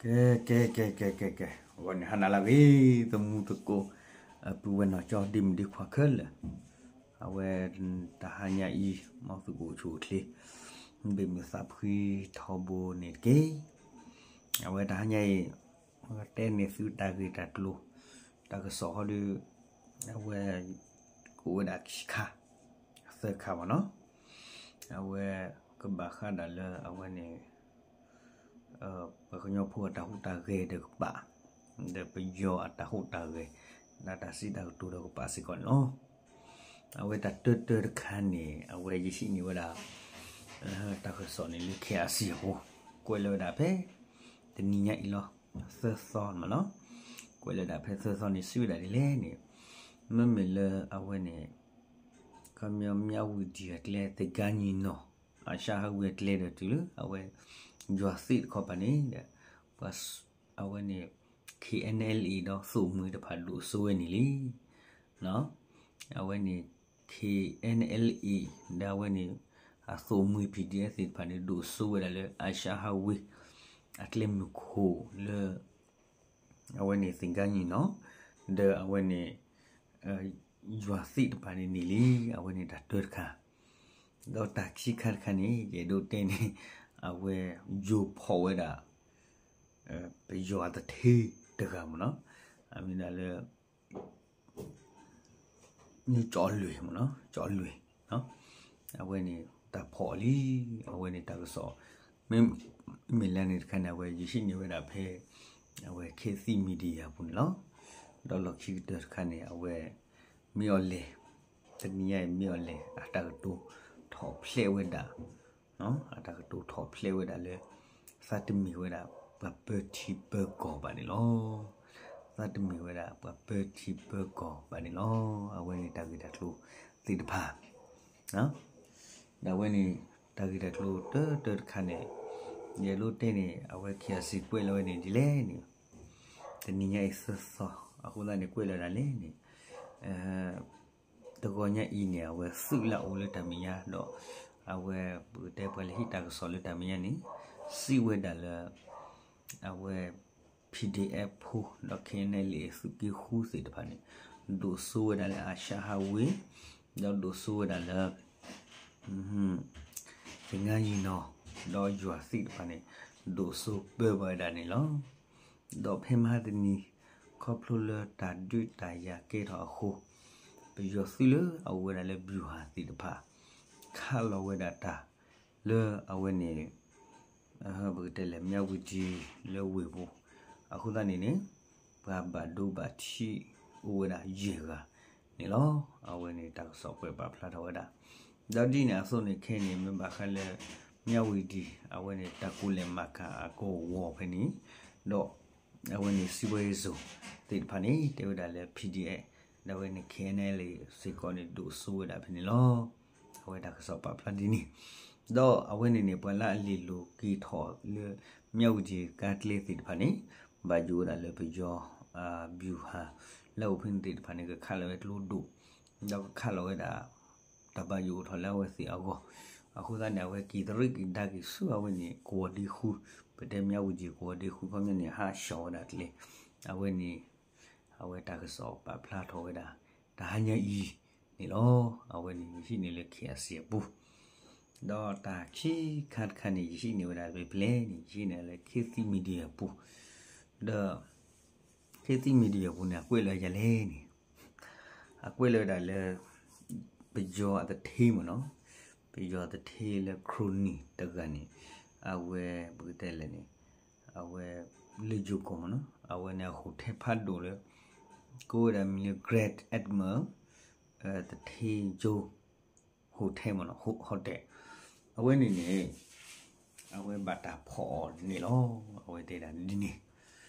ကဲ ကဲ ကဲ ကဲ ကဲ ကဲ ဂီၤန့ၣ်ဟါနၤလၢအဂ့ၤ သမူသကိး ပုၢ်ဝဲၢ်နီၢ်ကၠီ ဒ့မုၣ်ဒ့ခွါခဲလၢာ်, အဝဲ တဟါညါအံၤ မ်သုကအိၣ်ဆူၣ်အိၣ်ချ့ ဘၣ်မုာ်သးဖှံထီဘိန့ၣ်တက့ၢ်. အဝဲတဟါညါအံၤ တဲန့ၢ်သုတၢ်ဂ့ၢ်တၢ်ကျိၤ တၢ်ကစီၣ်ဟီဒီး အဝဲ ကအိၣ်ဝဲဒၣ်ခံခါ သၢခါဘၣ်နီၤ. အဝဲကဘၣ်ဃးဒၣ်လၢအဝဲန့ၣ် ပှၤကညီဖိအတၢ်ဟူးတၢ်ဂဲၤဒီးကပာ်, ဒီးပယီၤအတၢ်ဟူးတၢ်ဂဲၤ ဒီးတၢ်စံးတၢ်ကတိၤဒီးကပာ်စ့ၢ်ကီးန့ၣ်လီၤ. အဝဲတၢ်တၢတၢတခါန့ၣ် အဝဲယဟံးန့ၢ်ဝဲဒၣ် တၢ်ကစီၣ်န့ၣ်လၢ KIC အပူၤ ကွဲးလၢဝဲဒၣ်ဖဲ တနံၤညါအံၤလီၤ သၢသီန့ၣ်လီၤ. ကွဲးလၢဒၣ်ဖဲသၢသီန့ၣ် စံးဝဲဒၣ်ဒ်လဲၣ်န့ၣ် မ့မ့ၢ်လၢအဝဲန့ၣ် ခီပညီ မြဝတီအကျဲ သင်္ဃန်းညီနောင် အာရှဟိုဝ့ၤအကျဲဒီးတုၤလၢအဝဲ ယွၤသ့ၣ်တခီပၤန့ၣ်ဒီး ပှၤ အဝဲန့ၣ် KNLA ဒီးသိၣ်မှံၤတဖၣ်ဒိၣ်စိဝဲန့ၣ်လံ. အဝဲန့ၣ် KNLA ဒီးအဝဲန့ၣ် အသိၣ်မှံၤ PDF သ့ၣ်တဖၣ်န့ၣ် ဒိၣ်စိဝဲဒၣ်လၢ အာရှဟိုဝ့ၤ အကျဲမုၢ်ခိၣ်လၢ အဝဲန့ၣ် သင်္ဃန်းညီနောင် ဒီးအဝဲန့ၣ် ယွၤသ့ၣ်တဖၣ်န့ၣ်န့ၣ်လံ. အဝဲန့ၣ်တၢ်တၢတခါ, ဒီးတၢ်ခံခါတခါန့ၣ် ယအဲၣ်ဒိးတဲန့ၣ် အဝဲယိၤဖီၣ်ဝဲဒၣ် ပယီၤအသထ့တဂၤမ့ၢ်နီၤ, အမ့ၢ်ဒၣ်လၢ မ့ၢ်ကၠီလွံၢ်မ့ၢ်နီၤ, ကၠီလွံၢ်, အဝဲန့ၣ်တၢ်ဖီၣ်အီၤလံ. အဝဲန့ၣ်တၢ်ကစီၣ် မ့မ့ၢ်လၢန့ၣ်တခါန့ၣ် အဝဲယဟံးန့ၢ်ဝဲဒၣ်ဖဲ အဝဲ ခေတ်သစ် Media အပူၤန့ၣ်လီၤ. ဒီးလီၢ်ခံကတၢၢ်တခါန့ၣ် အဝဲ မ့ၢ်အီၤလဲၣ်, တနံၤညါအံၤ မ့ၢ်အီၤလဲၣ် အတၢ်ကတိၤထီၣ်ဖျဲးဝဲဒၣ် အတၢ်ကတိၤထီၣ်ဖျဲးဝဲဒၣ်လၢ သးတမ့ၢ်ဝဲဒၣ် ပှၤပၢထံပၢကီၢ်ဘၣ်န့ၣ်လီၤ. သးတမ့ၢ်ဝဲဒၣ် ပှၤပၢထံပၢကီၢ်ဘၣ်န့ၣ်လီၤ. အဝဲန့ၣ်တၢ်ဂ့ၢ်တၢ်ကျိၤသ့ၣ်တဖၣ် ဒီးအဝဲန့ၣ် တၢ်ဂ့ၢ်တၢ်ကျိၤတၢတၢတခါန့ၣ် ယအဲၣ်ဒိးတဲန့ၣ် အဝဲ KIC ကွဲးလီၤဝဲန့ၣ်ဒ်လဲၣ်န့ၣ် တနံၤညါအံၤသၢသီ အဃိသတးန့ၣ် ကွဲးလီၤဒၣ်လဲၣ်န့ၣ် တဂီၤညါအံၤန့ၣ် အဝဲသုးလၢအအိၣ်လၢတၢ်မဲာ်ညါဒီး အဝဲပကတဲပှၤလၢဟံးတၢ်ကစီၣ်လၢတၢ်မဲာ်ညါန့ၣ် စံးဝဲဒၣ်လၢ အဝဲ PDF ဖိ ဒီး KNLA သုးက့ဃုသ့ၣ်တဖၣ်န့ၣ် ဒိၣ်စိဝဲဒၣ်လၢ အာရှဟိုဝ့ၤ ဒီးဒိၣ်စိဝဲဒၣ်လၢ သင်္ဃန်းညီနောင် ဒီးယွၤသ့ၣ်တဖၣ်န့ၣ် ဒိၣ်စိပၢဘၣ်ဝဲဒၣ်န့ၣ်လီၤ. ဒီးဖဲမဟါတနံၤ ခီဖျိလၢတၢ်ဒုးတၢ်ယၤကဲထီၣ်အဃိ ပယီၤသုးလၢအအိၣ်ဝဲဒၣ်လၢ ဗျူဟာ သ့ၣ်တဖၣ် ခးလီၤဝဲဒၣ်တၢ်လၢအဝဲန့ၣ် ပကတဲလဲၣ် မြဝတီ လၢဝ့ၢ်ပူၤ အဃိသတးန့ၣ်န့ၣ် ပှၤဘၣ်ဒိဘၣ်ထံးအိၣ်ဝဲဒၣ်ယဲၢ်ဂၤန့ၣ်လီၤ. အဝဲန့ၣ်တၢ်ကစီၣ်ကွဲးပာ်ဖျါထီၣ်ဝဲဒၣ် ဒီးဒ်န့ၣ်အသိးန့ၣ် ခဲအံၤန့ၣ် မ့ၢ်ဘၣ်ဃးလၢ မြဝတီ အဝဲန့ၣ် တၢ်ကိးလဲၤမၤကၤအကဝီၤဖဲန့ၣ် ဒီး အဝဲန့ၣ် စီးပွားရေးဇုန် သ့ၣ်တဖၣ်န့ၣ် တဲဝဲဒၣ်လၢ PDF ဒီးအဝဲန့ၣ် KNLA စ့ၢ်ကီးန့ၣ် ဒိၣ်စိဝဲဒၣ်ဖဲန့ၣ်လီၤ. အဝဲတၢ်ကစီၣ်ပာ်ဖျါဒ်န့ၣ် ဒီးအဝဲန့ၣ်န့ၣ် ပှၤလၢအလဲၤလိာ်က့ၤထီၣ်လၢ မြဝတီ ကါကျဲသ့ၣ်တဖၣ်န့ၣ် ဘၣ်ယိၣ်ဝဲဒၣ်လၢပယီၤ ဗျူဟာ လၢအအိၣ်ဖဲန့ၣ်သ့ၣ်တဖၣ်န့ၣ် ကခးလီၤဝဲကျိဒိၣ် ဒီးကခးလီၤဝဲဒၣ် တၢ်ဘၣ်ယိၣ်အိၣ်ထီၣ်လၢအဝဲသ့ၣ်အဂီၢ်, အဃိသတးန့ၣ် အဝဲက့ၤသရ့က့ၤဒါက့ၤဆူအဝဲန့ၣ် ကဝီၤဒ့ဃု, ပတဲမြဝတီ ကဝီၤဒ့ဃု ခီပညီန့ၣ် ဟးဆှီၣ်ဝဲဒၣ်ကျဲ, အဝဲန့ၣ် အဝဲတၢ်ကစီၣ်ပာ်ဖျါထီၣ်ဝဲဒၣ် တဟါညါအံၤန့ၣ်လီၤ. အဝဲန့ၣ် ယဟံးန့ၢ်လၢ KIC အပူၤ, ဒီးတၢ်ခံခါတခါန့ၣ် ယဟံးန့ၢ်ဝဲဒၣ်ဖဲလဲၣ်န့ၣ် ယဟံးန့ၢ်လၢ ခေတ်သစ် Media အပူၤ, ဒီး ခေတ်သစ် Media အပူၤန့ၣ် အကွဲးလၢယၤလဲၣ်န့ၣ် အကွဲးလၢဝဲဒၣ်လၢ ပယီၤအသထ့မ့ၢ်နီၤ, ပယီၤအသထ့လၢ ခရိၣ်နံၣ် တဂၤန့ၣ် အဝဲ ပကတဲလဲၣ်န့ၣ် အဝဲ လၢယိၤကီၢ်မ့ၢ်နီၤ အဝဲန့ၣ် အ hotel ဖးဒိၣ်လၢ ကိးဝဲဒၣ်မံၤလၢ Grand Admiral သထ့ကၠိ hotel မ့ၢ်နီၤ hotel အဝဲန့ၣ်န့ၣ် အဝဲဘၣ်တၢ်ဖီၣ်အီၤန့ၣ်လီၤ. အဝဲတဲဒၣ်ဒ်န့ၣ်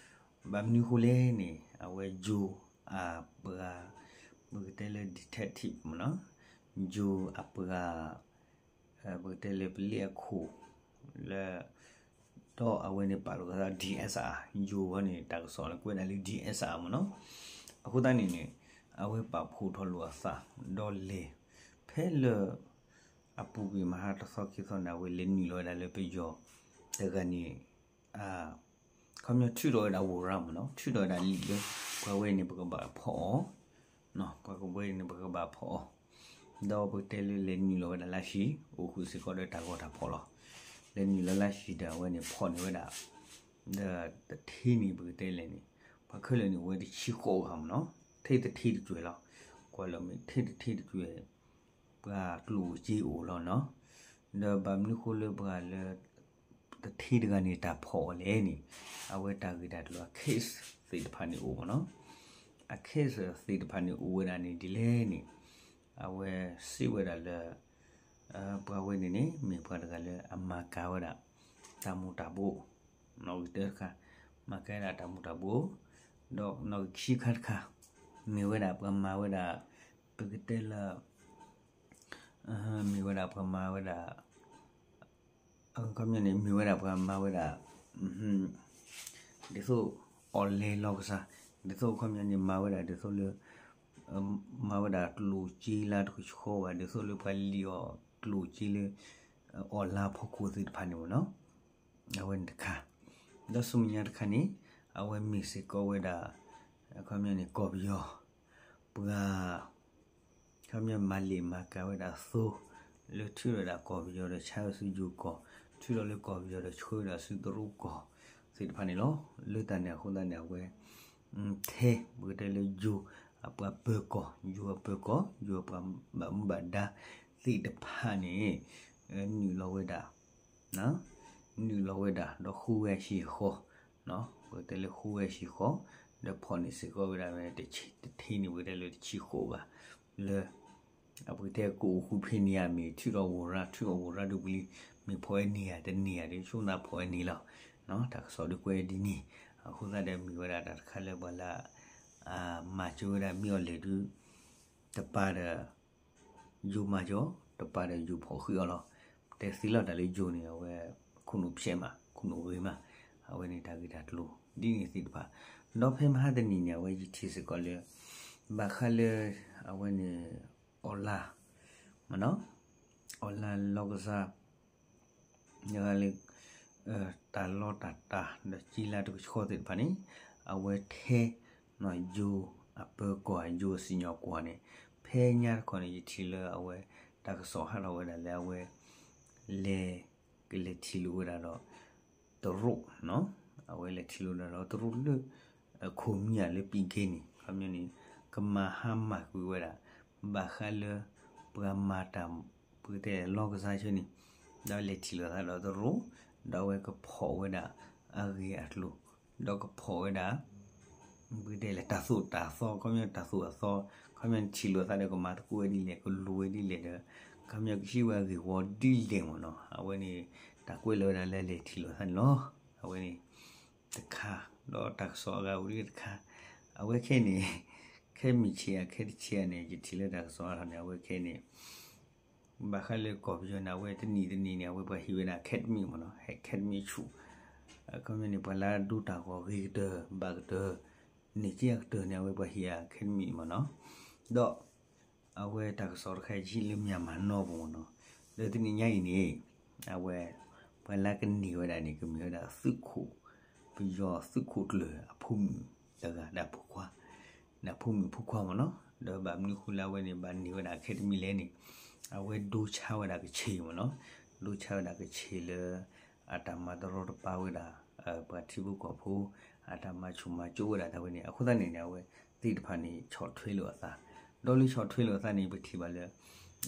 ဘၣ်မနုၤဃိလဲၣ်န့ၣ် အဝဲယိၤအပှၤ ပကတဲလၢ detective မ့ၢ်နီၤ ယိၤအပှၤ ပကတဲလၢပလ့အခိၣ်လၢ ဒီးအဝဲန့ၣ်ပာ်လီၤကသး DSR ယိၤဝဲန့ၣ် တၢ်ကစီၣ်လၢကွဲးဒၣ်လၢ DSR မ့ၢ်နီၤ. အဃိသတးန့ၣ်န့ၣ် အဝဲပာ်ဖှိၣ်ထီၣ်လိာ်အသး ဒီးလဲၤဖဲလၢ အပူၤကွံာ်မဟါတသီခံသီန့ၣ် အဝဲလဲၤနုာ်လီၤဝဲဒၣ်လၢပယီၤတဂၤန့ၣ် အ ခီပညီထုးထီၣ်ဝဲဒၣ်ဝီၤရၣ်မ့ၢ်နီၤ, ထုးထီၣ်ဝဲဒၣ်လံာ်လၢ ပှၤဝဲန့ၣ် ပကဘၣ်ဖီၣ်အီၤ, ပှၤဝဲန့ၣ် ပကဘၣ်ဖီၣ်အီၤ, ဒီးပကတဲလၢလဲၤနုာ်လီၤဝဲဒၣ်လၢဟံၣ်, အိၣ်ဃုာ်စ့ၢ်ကီးဒီးတၢ်ဂီၤတၢ်ဖီၣ်လီၤ. လဲၤနုာ်လီၤလၢဟံၣ်ဒီးအဝဲန့ၣ်ဖီၣ်န့ၢ်ဝဲဒၣ် ဒီးတထံန့ၣ် ပကတဲလဲၣ်န့ၣ် ပှၤခဲလၢာ်န့ၣ် အိၣ်ဝဲတဆံဃိးဂၤမ့ၢ်နီၤ, ထဲတထံတကွဲၤလီၤ, ကွၢ်လၢမ့ၢ်ထဲတထံတကွဲၤ ပှၤကျိၣ်စ့အိၣ်လီၤနီၤ, ဒီးဘၣ်မနုၤဃိလၢပှၤလၢ တထံတဂၤန့ၣ် တၢ်ဖီၣ်အီၤလဲၣ်န့ၣ် အဝဲတၢ်ဂ့ၢ်တၢ်ကျိၤအ case သ့ၣ်တဖၣ်န့ၣ်အိၣ်မ့ၢ်နီၤ, အ case သ့ၣ်တဖၣ်န့ၣ်အိၣ်ဝဲဒၣ်န့ၣ်ဒ်လဲၣ်န့ၣ် အဝဲစံးဝဲဒၣ်လၢ ပှၤဝဲန့ၣ်န့ၣ် မ့ၢ်ပှၤတဂၤလၢအမၤကၤဝဲဒၣ် တၢ်မူၤတၢ်ဘိ, နီၣ်ဂံၢ်တၢတခါ မၤကၤဝဲဒၣ်တၢ်မူၤတၢ်ဘိ, ဒီးနီၣ်ဂံၢ်ခံခါတခါ မ့ၢ်ဝဲဒၣ်ပှၤမၤဝဲဒၣ် ပကတဲလၢ မ့ၢ်ဝဲဒၣ်ပှၤမၤဝဲဒၣ် အခီပညီန့ၣ် မ့ၢ်ဝဲဒၣ်ပှၤမၤဝဲဒၣ် ဒ်သိး online လီၢ်ကစၢ်, ဒ်သိးအခီပညီန့ၣ် မၤဝဲဒၣ်ဒ်သိးလၢ မၤဝဲဒၣ်ကျိၣ်စ့လၢတကဆှီဘၣ် ဒ်သိးလၢပှၤလံၣ်အီၣ်ကျိၣ်စ့လၢ online ဖီခိၣ်သ့ၣ်တဖၣ်န့ၣ်မ့ၢ်နီၤ, အဝဲန့ၣ်တခါ, ဒီးဆူမဲာ်ညါတခါန့ၣ် အဝဲမ့ၢ်စ့ၢ်ကီးဝဲဒၣ် အခီပညီန့ၣ် ကီၢ်ပယီၤ ပှၤ ခီပညီမၤလ့ၣ်မၤကၤဝဲဒၣ်သိ လၢထုးထီၣ်ဝဲဒၣ်ကီၢ်ပယီၤဒီးဆါဝဲဆူယိၤကီၢ်, ထုးထီၣ်လၢကီၢ်ပယီၤဒီးဆှၢဝဲဒၣ်ဆူတရူးကီၢ်သ့ၣ်တဖၣ်န့ၣ်လီၤ. လၢတၢ်န့ၣ်အဃိသတးန့ၣ် အဝဲ ထဲ ပကတဲလၢယိၤအပှၤပၢၤကီၢ်, ယိၤအပၢၤကီၢ်, ယိၤအပှၤဘၣ်မူဘၣ်ဒါသ့ၣ်တဖၣ်န့ၣ် နုာ်လီၤဝဲဒၣ် နုာ်လီၤဝဲဒၣ် ဒီးဃုဝဲဟံၣ်ဃီ, ပကတဲလၢဃုဝဲဟံၣ်ဃီ, ဒီးဖီၣ်န့ၢ်စ့ၢ်ကီးဝဲဒၣ်ဝဲ တထံန့ၣ် ပကတဲလၢတဆံဃိးဂၤ, လၢ အပကတဲကအိၣ်ဃူဖံးန့ၢ်ဧါ မ့ၢ်ထုးထီၣ်ဝီၤရၣ် ထုးထီၣ်ဝီၤရၣ်ဒုးပူၤလံ, မ့ၢ်ဖီၣ်ဝဲန့ၢ်ဧါ တန့ၢ်ဧါဒီး ဆိသးဖီၣ်ဝဲန့ၣ်လီၤ. တၢ်ကစီၣ်ဒုးကွဲးဒ်န့ၣ်, အဃိသတးဒီးမ့ၢ်ဝဲဒၣ်တၢ်တခါလၢပှၤလၢ မၤစၢၤဝဲဒၣ်မ့ၢ်အီၤလဲၣ်ဒုး တပၤဒီး ယိၤမၤစၢၤ, တပၤဒီးယိၤဖီၣ်ဃံးအီၤလီၤ. တဲသ့လီၤတၢ်လၢယိၤန့ၣ် အဝဲ ခိၣ်နူာ်ဖျဲးမး ခိၣ်နူာ်ဂ့ၤမး, အဝဲန့ၣ်တၢ်ဂ့ၢ်တၢ်ကျိၤ ဒ်န့ၣ်သ့ၣ်တဖၣ်, ဒီးဖဲမဟါတနံၤန့ၣ် အဝဲယထံၣ်စ့ၢ်ကီးလၢ ဘၣ်ဃးလၢ အဝဲန့ၣ် online မ့ၢ်နီၤ, online လီၢ်ကစၢ် လၢ တၢ်လီၢ်တၢ်တၢ် ဒီးကံလါတကဆှီသ့ၣ်တဖၣ်န့ၣ် အဝဲထဲ ယိၤအပၢၤကီၢ် ယိၤစံၣ်ညီၣ်ကွီၢ်န့ၣ် ဖဲညါတခီန့ၣ် ယထံၣ်လၢအဝဲ တၢ်ကစီၣ်ဟးထီၣ်ဝဲဒၣ်လၢအဝဲ လဲၤ ကလဲၤထံၣ်လိာ်ဝဲဒၣ်ဒီး တရူး အဝဲလဲၤထံၣ်လိာ်ဝဲဒၣ်ဒီးတရူးလၢ ခိၣ်မံၤဧါလၢပံးက့န့ၣ် ခီပညီန့ၣ် ကမၤဟါမၢ်ကွံာ်ဝဲဒၣ် ဘၣ်ဃးလၢ ပှၤမၤတၢ် ပကတဲလီၢ်ကစၢ်ဆၢန့ၣ် ဒီးလဲၤထံၣ်လိာ်သးဒီးတရူး ဒီးအဝဲကဖီၣ်ဝဲဒၣ်အဂ့ၢ်အကျိၤ ဒီးကဖီၣ်ဝဲဒၣ် ပကတဲလၢတၢ်သိၣ်တၢ်သီ ခီပညီတၢ်သိၣ်အသီ ခီပညီထံၣ်လိာ်သးဒီးကမၤသကိးဝဲဒ်လဲၣ် ကလူၤဝဲဒ်လဲၣ်ဒီး ခီပညီကဟံးဝဲအဂ့ၢ်ဝီဒ်လဲၣ်မ့ၢ်နီၤ အဝဲန့ၣ် တၢ်ကွဲးလီၤဝဲဒၣ်လၢလဲၤထံၣ်လိာ်သးန့ၣ်လီၤ. အဝဲန့ၣ် တခါ ဒီးတၢ်ကစီၣ်အဂၤအိၣ်ဒ်တခါ အဝဲခဲအံၤန့ၣ် ခဲမုၢ်ဆ့ၣ်ဧါ ခဲတဆ့ၣ်ဧါန့ၣ် ယထံၣ်လၢတၢ်ကစီၣ်အါထီၣ်န့ၣ် အဝဲခဲအံၤန့ၣ် ဘၣ်ဃးလၢကီၢ်ပယီၤန့ၣ် အဝဲတနံၣ်တနံၣ်န့ၣ် အဝဲပှၤဟ့ၣ်ဝဲဒၣ် academy မ့ၢ်နီၤ academy ဆူၣ် ခီပညီန့ၣ် ပှၤလၢအဒိတၢ်ဂီၤဂ့ၤကတၢၢ် ဘၣ်ကတၢၢ် န့ၢ်က့အကတၢၢ်န့ၣ် အဝဲပှၤဟ့ၣ် academy မ့ၢ်နီၤ ဒီး အဝဲတၢ်ကစီၣ်တခါယဟံးလၢ Myanmar Now ပူၤမ့ၢ်နီၤ လၢတနံၤညါအံၤန့ၣ် အဝဲ ပှၤလၢကန့ၢ်ဝဲဒၣ်န့ၣ် ကမ့ၢ်ဝဲဒၣ်သုးခိၣ် ပယီၤသုးခိၣ်ကျၢၢ်အဖိမုၣ်တဂၤဒီးအဖိခွါ ဒီးအဖိမုၣ်ဖိခွါမ့ၢ်နီၤ ဒီးဘၣ်မနုၤဃိလၢအဝဲန့ၣ် ဘၣ်န့ၢ်ဝဲဒၣ် academy လဲၣ်န့ၣ် အဝဲဒိဆါဝဲဒၣ်ကဆ့ၣ်မ့ၢ်နီၤ ဒိဆါဝဲဒၣ်ကဆ့ၣ်လၢ အတၢ်မၤတရီတပါဝဲဒၣ် ပှၤထံဖိကီၢ်ဖိ အတၢ်မၤဆူၣ်မၤကၠိဝဲဒၣ်တၢ်ဝဲန့ၣ် အဃိသတးန့ၣ်န့ၣ် အဝဲသ့ၣ်တဖၣ်န့ၣ် ဆီၣ်ထွဲလိာ်အသး ဒီးလၢဆီၣ်ထွဲလိာ်အသးန့ၣ် ပထံၣ်ဘၣ်လၢ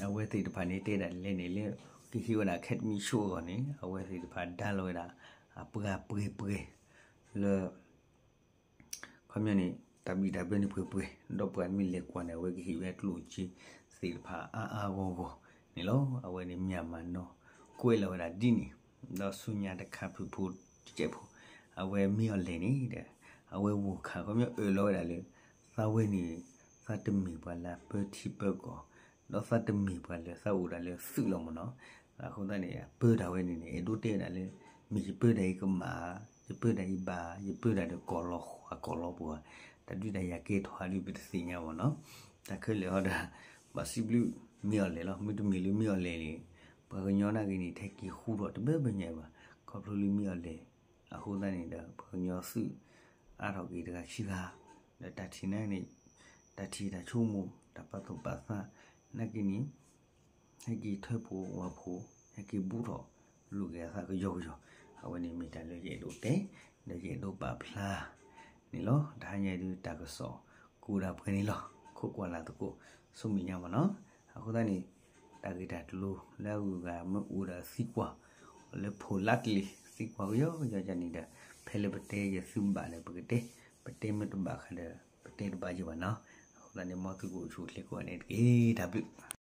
အဝဲသ့ၣ်တဖၣ်န့ၣ် တဲဒၣ်ဒ်လဲၣ်န့ၣ်လၢ ကဟ့ၣ်ဝဲဒၣ် academy ဆူၣ်အဂီၢ်န့ၣ် အဝဲသ့ၣ်တဖၣ်ဒါလီၤဝဲဒၣ် အပှၤပှဲၤပှဲၤ လၢ ခီပညီန့ၣ် တၢ်ဘံၣ်တၢ်ဘၢန့ၣ်ပှဲၤပှဲၤ ဒီးပှၤမ့ၢ်လဲၤကွၢ်န့ၣ် အဝဲကဟ့ၣ်ဝဲကျိၣ်စ့သ့ၣ်တဖၣ်အါအါဂီၢ်ဂီၢ်န့ၣ်လီၤ. အဝဲန့ၣ် Myanmar Now ကွဲးလီၤဝဲဒၣ်ဒ်န့ၣ် ဒီးဆူညါတခါဖုၣ်ဖိတစဲးဖိ အဝဲမ့ၢ်အီၤလဲၣ်န့ၣ်ဒီး အဝဲဂီၢ်ခါခီပညီအၢၣ်လီၤဝဲဒၣ်လၢ သးဝဲန့ၣ် သးတမ့ၢ်ပှၤလၢပၢထံပၢကီၢ် ဒီးသးတမ့ၢ်ပှၤလၢသးအိၣ်ဒၣ်လၢသုးလီၤမ့ၢ်နီၤ. အဃိသတးန့ၣ် ပၢတၢ်ဝဲန့ၣ်န့ၣ် အဲၣ်ဒိးတဲဝဲဒၣ်လၢ မ့ၢ်ယပၢတၢ်အံၤကမၣ်ဧါ, ယပၢတၢ်အံၤဘၣ်ဧါ, ယပၢတၢ်ဒီးကီၢ်လီၤဃာ်ကီၢ်လီၤပူၤဧါ, တၢ်ဒုးတၢ်ယၤကဲထီၣ်ဧါဒုးပတသ့ၣ်ညါမ့ၢ်နီၤ. တၢ်ခဲလၢာ်ဟီဒီး ဘၣ်စံးဘျုးမ့ၢ်အီၤလဲၣ်လီၤ. မ့တမ့ၢ်လၢမ့ၢ်အီၤလဲၣ်န့ၣ် ပှၤကညီနာ်က့န့ၣ် ထဲက့ၤဃူထီၣ်တဘၢဘၢညါဘၣ်. ခီဖျိလၢမ့ၢ်အီၤလဲၣ် အဃိသတးန့ၣ်ဒီး ပှၤကညီသုး အါထီၣ်က့ၤတဂၤခံဂၤ ဒီးတၢ်ထံၣ်န့ၣ် တၢ်ထံၣ်တၢ်ဆိကမိၣ် တၢ်ပာ်သူၣ်ပာ်သး နာ်က့န့ၣ် ဟဲက့ၤထၢဖှိၣ်ဝၢ်ဖှိၣ် ဟဲက့ၤဘူးထီၣ် လိာ်က့ၤအသးကယီကယီ, အဝဲန့ၣ်မ့ၢ်တၢ်လၢယအဲၣ်ဒိးတဲ ဒီးယအဲၣ်ဒိးပာ်ဖျါန့ၣ်လီၤ. တဟါညါဒုး တၢ်ကစီၣ်ကိးဒၣ်ပှဲၤန့ၣ်လီၤ. ခိးကွၢ်လၢ်သကိး ဆူမဲာ်ညါမ့ၢ်နီၤ. အဃိသတးန့ၣ် တၢ်ဂ့ၢ်တၢ်ကျိၤလၢအဂုၤအဂၤမ့ၢ်အိၣ်ဒီးသံကွၢ် လၢဖိလါတလ့ၢ် သံကွၢ်ကယီကယီန့ၣ်ဒီး ဖဲလၢပတဲယသုဘၣ်ဒီး ပကတဲ, ပတဲမ့ၢ်တဘၣ်ဃးဒီး ပတဲတဘၣ်ယံၤဘၣ်နီၤ. အဃိသတးန့ၣ် မ်သုကအိၣ်ဆူၣ်အိၣ်ချ့ကိးဂၤဒဲးတက့ၢ်. တၢ်ဘျုး